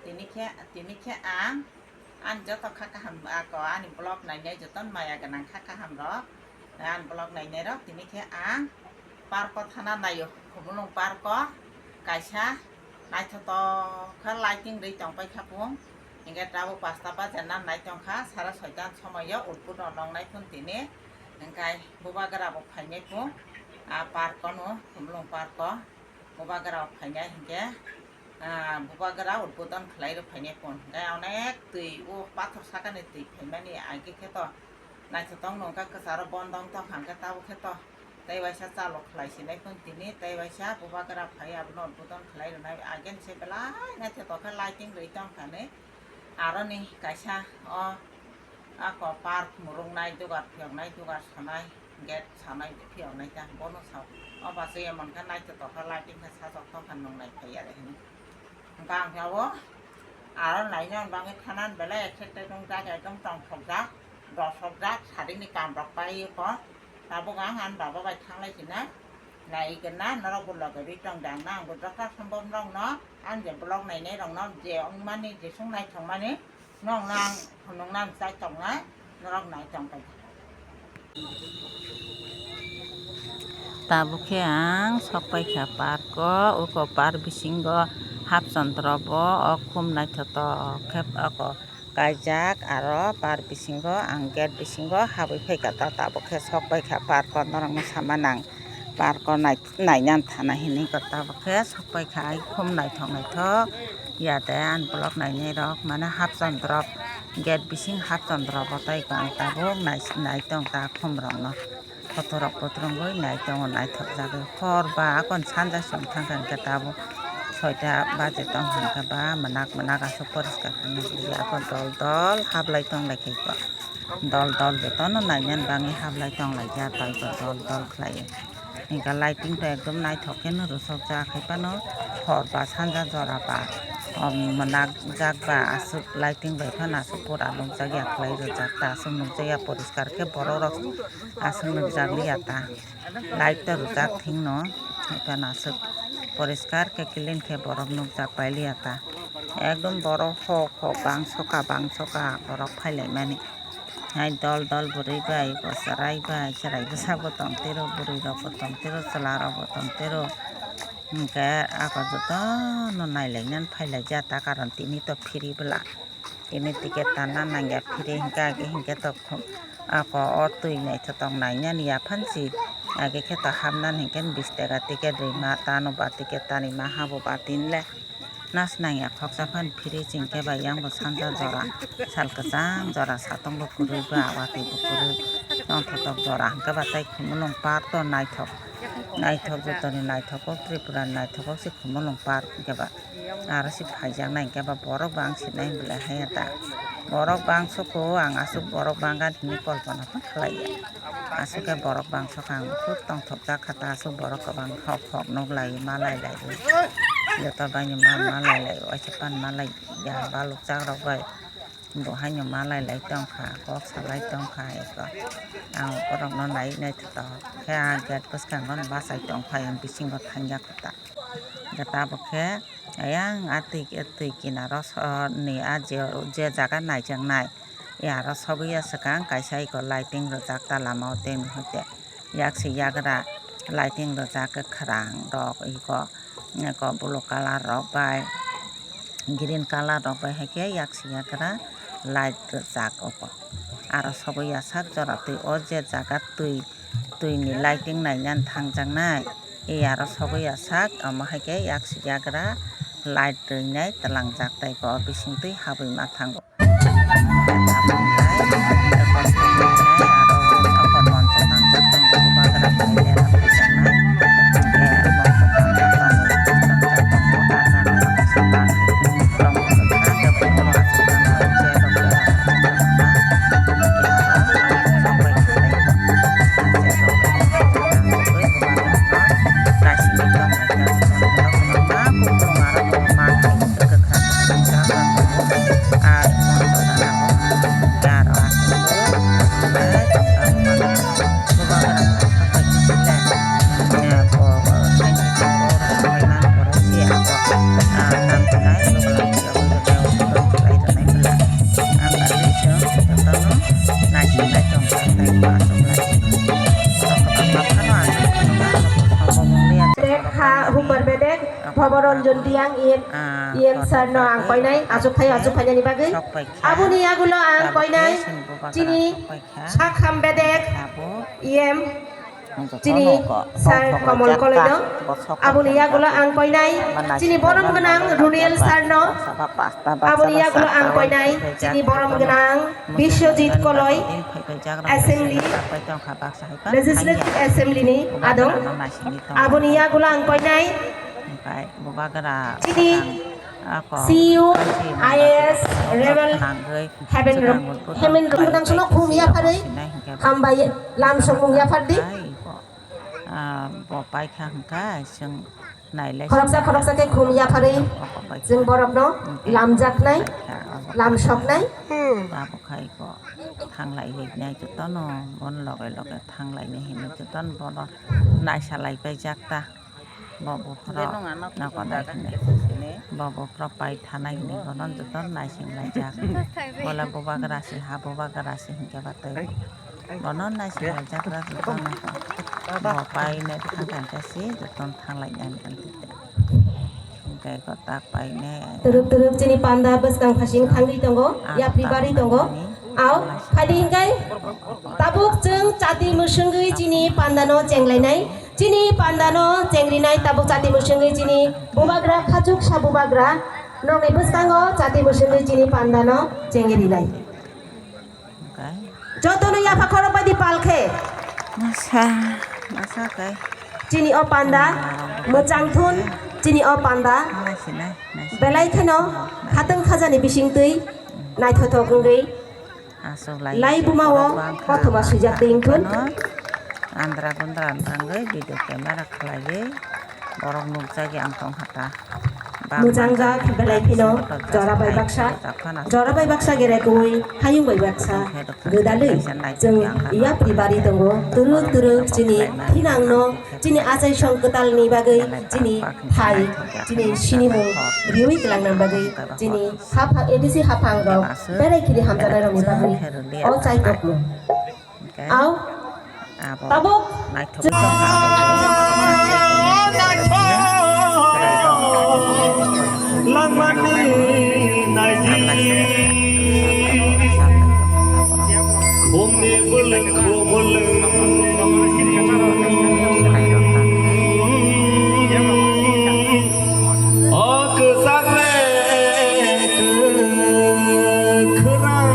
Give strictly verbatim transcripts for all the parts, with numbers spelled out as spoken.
Tini khe, tini khe ang ani joto kha kaham, ako ani vlog nainai joto maya gwnang kha kaham rok, ani vlog nainai rok tini khe ang park o thana naio, Khumulwng park o kaisa naithotok khe lighting rwi tong pai kha pung, hinkhe tabuk pasta bajar na nai tong kha, sara soita somoio utput no nong nai phun tini, hinkhe bubagra bo phainai pung a park o no, Khumulwng park o bubagra bo phainai hinkhe. Ah, bubagra udbodon khlai rw phainai phun. Hinkhe onek twi o pathor sakani twi phaimani age khe to naithotok nungkha kwcharo bondong tong hangkhe tabuk khe to tei waisa chalo khlai sinai phun tini tei waisa bubagra phai abono udbodon khlai rwnai age se belai naithotok khe lighting rwi tong thani aroni kaisa o ako park murungnai dugar phiyoknai dugar sanai. Gate sanai phiyoknai ta bono sao. O bachai emon khe naithotok khe lighting khe sajok tongkha nung nai phai ya de hinwi. Hwnkhe ang khe abo aro naina bagwi thanani belai excited wngjak, ekdom tongthokjak, dosokjak, sadikni kam rok pai kho. Tabuk ang ani baba bai thanglai sinai nai gwnna norok bo loge rwi tong de, ang na ang bo jotha sombhob norok no ang je vlog nainai rok no je wngmani jeswk naithokmani. Nong nang, nong nang chai tongnai, norok nai tong pai. Tabuk khe ang sok pai kha park o, uko park bisingo hapchondro bo o khum naithotok khe oko kaijak, aro park bisingo ang gate bisingo habwi phai kha ta, tabuk khe sok pai kha park o, norok no sama nang park o nai. Naina thana hinwi khe tabuk khe sok pai kha, ai khum naithok naithok ya de ani vlog nainai rok mane hapchondro gate bising hapchondro bo tai kha, ang tabuk nai nai tong ta khum rok no photo rok bo twrwngwi nai tongo naithok jagwi hor ba akon sanja song thang kha hinkhe tabuk soita baje tong kha hinkhe ba mwnak mwnak aswk poriskar khe nukliya akon dol dol hablai tong lai khe kho. Dol dol jotono nainani bagwi hablai tong lai ya, taibo dol dol khlai. Hinkhe lighting to ekdom naithok khe no rwchok jak hai phano hor ba sanja jora ba, o mwnak jak ba aswk lighting bai phano aswk pura nukjak ya khlai rwjak ta, aswk nukjak ya poriskar khe borok rok aswk nukjak li ya ta. Light to rwjak thik no hai phano aswk poriskar khe clean khe borok nukjak pai li ya ta. Ekdom borok hok hok bangsoka bangsoka borok phai lai mani. Hai dol dol bwrwi bai, bo chwrai bai, chwrai bwsa bo tong tiro, bwrwi rok bo tong tiro, chwla rok bo tong tiro. Hinkhe ako jotono nai lai nani phai lai ja ta, karon tini to free bwla. Tini ticket tanna nang ya, free hinkhe age hinkhe to ako o twi naithotok nai nani ya phan si age khe to hap nani hinkhe bish taka ticket rwima, tano ba ticket tani ma habo ba tin le. Nas nang ya khoksa phano phiri ching khe ba yang bo sanja jora, sal kwchang jora, satung bo kwrwi ba watwi bo kwrwi, tongthotok jora hwnkhe ba tei Khumulwng park to naithok, naithok jotoni naithok kok, Tripura ni naithok kok se Khumulwng park hwnkhe ba. Aro se phaijak nai hwnkhe ba borok bang sinai hwnkhe hai ya ta, borok bang soko ang aswk borok bang gani hinwi kolpona phan khlai ya. Aswk khe borok bangso kha ang khub tongthok jak kha ta, aswk borok kwbang hok hok nuk lai ma lai lai o. Joto bai ni ma ma lai lai o, waisa pan ma lai ya, balok jak rok bai bo haino ma lai lai tong kha, kok salai tong kha eko. Ang borok no nai naithotok khe ah gate bwskango bachai tong phai ang bisingo thang ya kha ta. Hwnkhe tabuk khe ayang a twi, twi kinaro so ni a je, je jaga naijaknai. Aro sogwi ya swkang kaisa eko lighting rwjak ta lama o tei mihute yaksi yagra lighting rwjak kwkhwrang rok eko, eko blue colour rok bai green colour rok bai hai khe yaksi yagra light rwjak oko. Aro sogwi ya sak jora twi o je jaga twi, twi ni lighting nai nani thang jaknai. E aro sogwi ya sak, omo hai khe yaksi yagra light rwinai twlangjak tei bo bising twi habwi ma thango. Ang E M, ah, E M sir no ang koinai, achuk phai, achuk phainani bagwi. Aboni yagulo ang koinai chini sakham bedek E M chini sir Komol Koloi no. Aboni yagulo ang koinai chini borom gwnang Runiel sir no. Aboni yagulo ang koinai chini borom gwnang Biswajit Koloi, Assembly, Legislative Assembly ni adong. Aboni yagulo ang koinai chini C U I A S Rebel Heaven Heaven Rung Gwnang Sono khum yapharwi hambai lam sokmung yaphardi. Ah, bo paikha hwnkha chwng nailai khoroksa khoroksa khe khum yapharwi chwng borokno lamjaknai, lamsoknai. Abo khai bo thanglai hinai jotono bon loge loge thanglai hinwi jotono bono naisalai paijak ta. Bo buphuru nokodai hinwi, bo buphuru pai thanai hinwi bono jotono naising laijak. Bola bubagra se ha bubagra se hinkhe ba tei. Bono naising laijak rak jotono. Bo painai thangkha se jotono thanglainani. Hinkhe ko tak painai. Turuk turuk chini panda bwskang phasing thangwi tongo, yapri bari tongo. Ao, phaidi hinkhe tabuk chwng chati mwswngwi chini pandano chenglainai. Chini pandano chengrinai tabuk chati mwswngwi chini bubagra khachuksa bubagra nokni bwskango chati mwswngwi chini pandano chengrinai. Jotono yapha khorok baidi pal khe. Masa, masa kai. Chini o panda mwchang thun, chini o panda belai kheno khatang khajani bisingtwi naithothok wngwi. Lai buma o kothoma swijak twi wngthun. Andra gundra wngwi video camera khlaiwi borok nukjagwi ang tongkha ta. Mujang jak belai phino jora bai baksa, jora bai baksa gere koi hayung bai baksa. Gwdalwi chwng yapri bari tongo, turuk turuk chini thinangno, chini achaisong kwtalni bagwi, chini thai, chini sinimung riwi kwlangnani bagwi, chini hapha A D C haphang rok berai khiri hamjaknai rokni bagwi o chaitokmung. Ao tabuk langmani naidi khumni bwlwng khumulwng o kwchak le kwrwng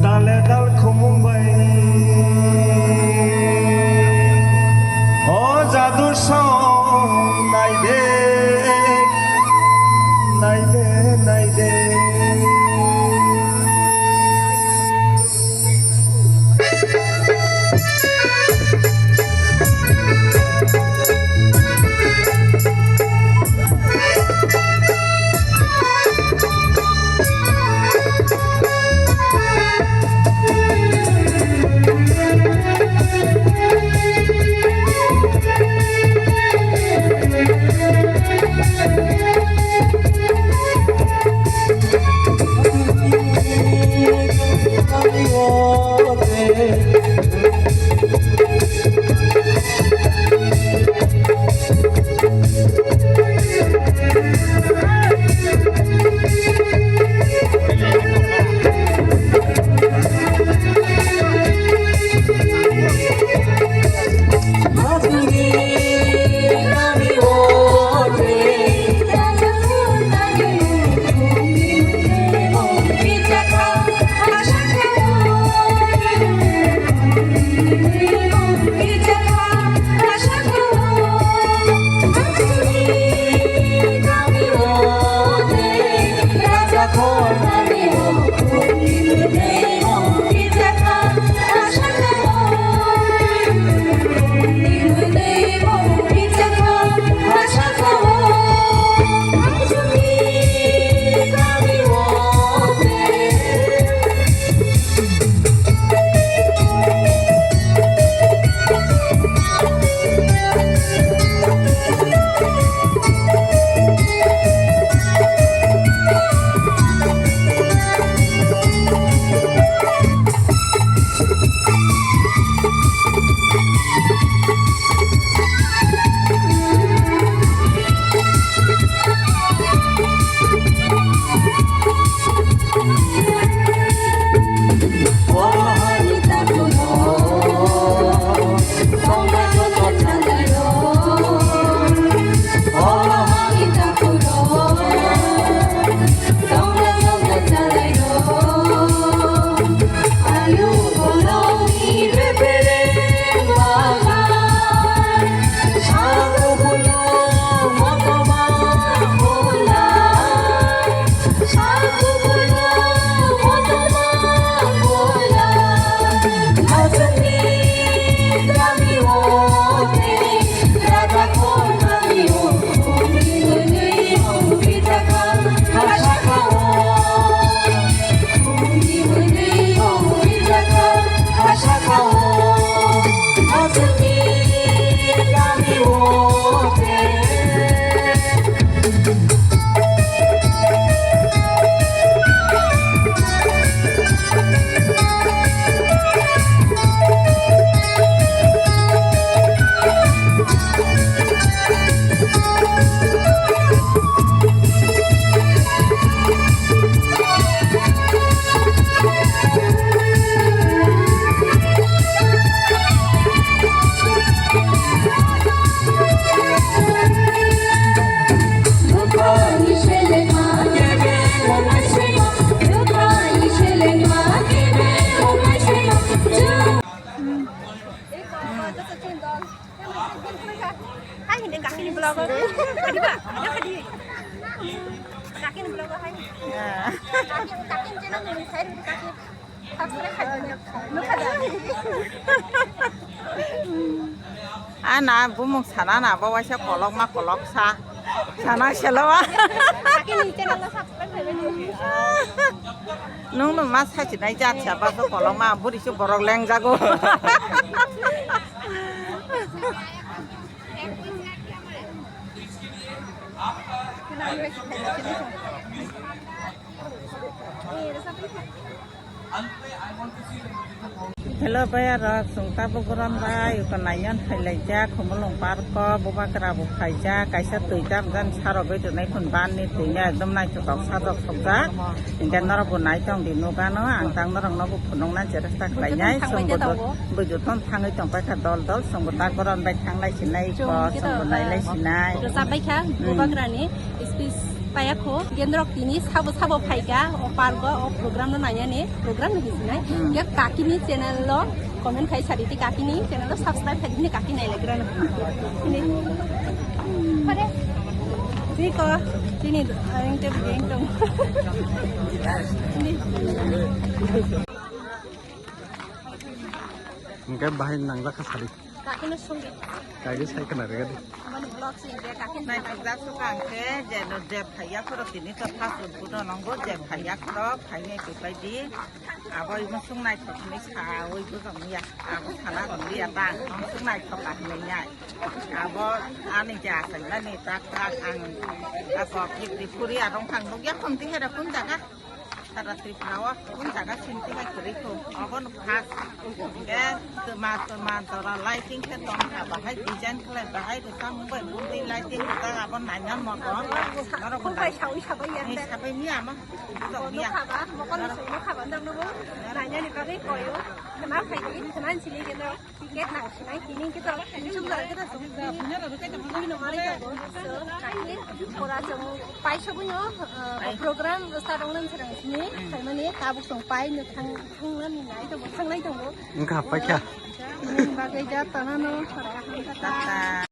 dale dal khumung bai o jadu song naide naide naide. Ana bumung sana na bo waisa kolokma koloksa. Sana selo wa. Nung nung ma sachi nai jat sa ba so kolokma buri so borok leng jago. Hello, bhaiya rok, chwng tabuk goron bai, uko naiyan phailai jak, Khumulwng park o, Bubagra bo phaijak, kaisa twi tam jan sarogwi tonai phun ban ni twi no ekdom naithotok sajok sokjak, hinkhe norok bo naitong di nugano, ang tang norok no bo phunukna cheresta khlainai, chwng bo joto thangwi tongpaikha dol dol, chwng bo tak goron bai thanglai sinai, chwng bo nailai sinai. Rwchapbaikha, Bubagra ni. Speech paya kho, gendrok tini sabo sabo phaika, o park o, o program no nainani, program no hisinai. Hmm. Ya kakini channel lo comment khai sari ti kakini channel lo subscribe khai dini kaki nai legra no. Ini. Pare. Tiko, tini, ang te beng tong. Ini. Hingke bahai nangjak kha sari. Kakino songdi. Kage sai khna rega di. Mani vlog sing je kakin. Nai thokjak sukang khe je no je phaiya khoro tini to fast food no nongo je phaiya khoro phainai kipai di. Abo imo sung nai thok ni sa oi bujong ya. Abo sana rong ya ta. Sung nai thok ka hinai ya. Abo ani ja sai mani tak tak ang. Abo kip di puri arong thang bugya khum di hera kun jaga. Sara Tripura o kun jaga sinti bai kwrwi kho. Obo no first. Hingke twma twma jora lighting khe tong kha, bahai design khlai, bahai rwchapmung bai bundi lighting rwjak, abo naina motom. Norok bo bai sawi sabai ya. Ni sabai ni ama. Nukha ba, mokol ni soi nukha ba, nang nubo. Naina ni bagwi koyo. Khna phai di, khna sini geno. Ticket nang sinai, tini kita, ini juga kita semua. Ini nomor itu, so, kaki, ora semua, pai semua, eh, program start ongnan serang sini, saya mana, tabuk song pai, nang thang, thang nang nai, itu thang nai tunggu. Engkau apa kya? Ini bagai jatuh nano, ora kata.